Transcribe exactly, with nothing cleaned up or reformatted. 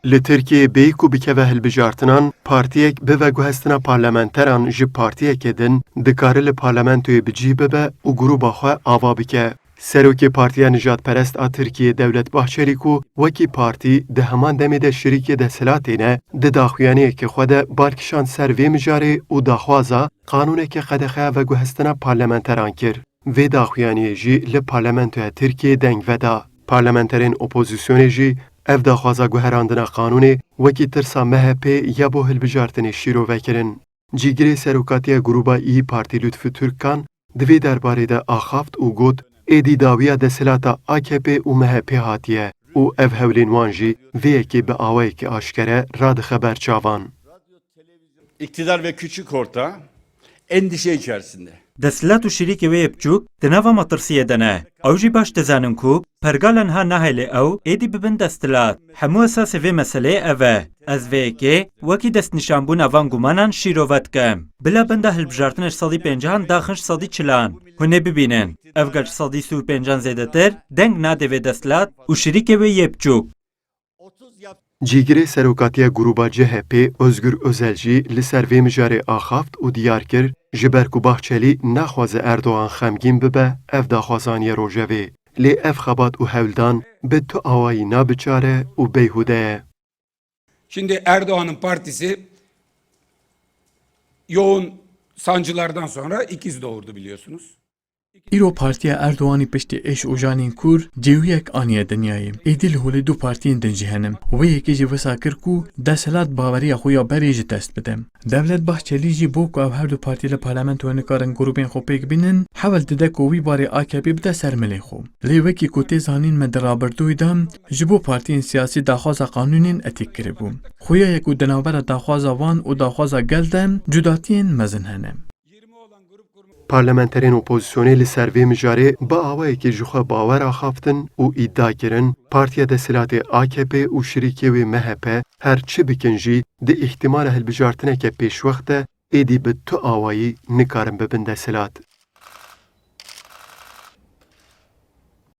Li Tirkiyeyê bêyî ku bikeve hilbijartinan, partiyek bi veguhestina parlamenteran ji partiyekê din dikare li parlamentoyê bi cih bibe û grûba xwe ava bike. Serokê Partiya Nijadperest a Tirkiyê Dewlet Bahçelî ku wekî partî di heman demê de şirîkê desthilatê ne, di daxuyaniyeke xwe de bal kişand ser vê mijarê û daxwaza qanûneke qedexeya veguhestina parlamenteran kir. Vê daxuyaniyê jî li parlamentoya Tirkiyê deng veda. Parlamenterên opozisyonê jî ev daxwaza guherandina qanûnê wekî tirsa M H P ya bo hilbijartinê şîrove kirin. Cîgirê serokatiya grûba İYİ Partî Lütfü Türkkan di vê derbarê de axaft û got, êdî dawiya desthilata A K P û M H P hatiye û ev hewlên wan jî vê yekê bi awayekî aşkere radixe ber çavan. İktidar ve küçük orta endişe içerisinde. Desthilat û şirîkê wê yê biçûk di nava metirsiyê de ne. Ew jî baş dizanin ku pergala niha nahêle ew êdî bibin desthilat. Hemû esasê vê meseleyê ev e. Ez vê yekê wekî destnîşanbûna van gumanan şîrove dikim. Bila benda hilbijartinê ji sedî pêncahan daxin ji sedî çilan. Hûn ê bibînin. Ev gel ji sedî sî û pêncan zêdetir deng nade vê desthilat û şirîkê wê yê biçûk. Cîgirê serokatiya grûba C H P Özgür Özel jî li ser vê mijarê axaft û diyar kir, ji ber ku Bahçelî naxwaze Erdogan xemgîn bibe, ev daxwaz aniye rojevê. Lê ev xebat û hewldan bi tu awayî nabiçare û beyhûde ye. Şimdi Erdoğan'ın partisi yoğun sancılardan sonra ikiz doğurdu biliyorsunuz. Îro partiya Erdoganî piştî êş û janên kûr cêwiyek aniye dinyayê. Êdî li holê du partiyên din jî hene. Wê yekê jî wisa kir ku desthilat baweriya xwe ya berê ji dest bide. Devlet Bahçelî jî bo ku ev her du partî li parlamentoyê nikarin grûbên xwe pêk bînin, hewl dide ku wî barê A K P bide ser milê xwe. Lê wekî ku tê zanîn me di rabirdûyê de ji bo partiyên siyasî daxwaza qanûnên etîk kiribû. Xuya ye ku di navbera daxwaza wan û daxwaza gel de cudatiyên mezin hene. Parlamenterên opozisyonê li ser vê mijarê bi awayekî ji xwe bawer axaftin û îdia kirin, partiya desthilatê A K P û şirîkê wê M H P her çi bikin jî di îhtimala hilbijartineke pêşwext de êdî bi tu awayî nikarin bibin desthilat.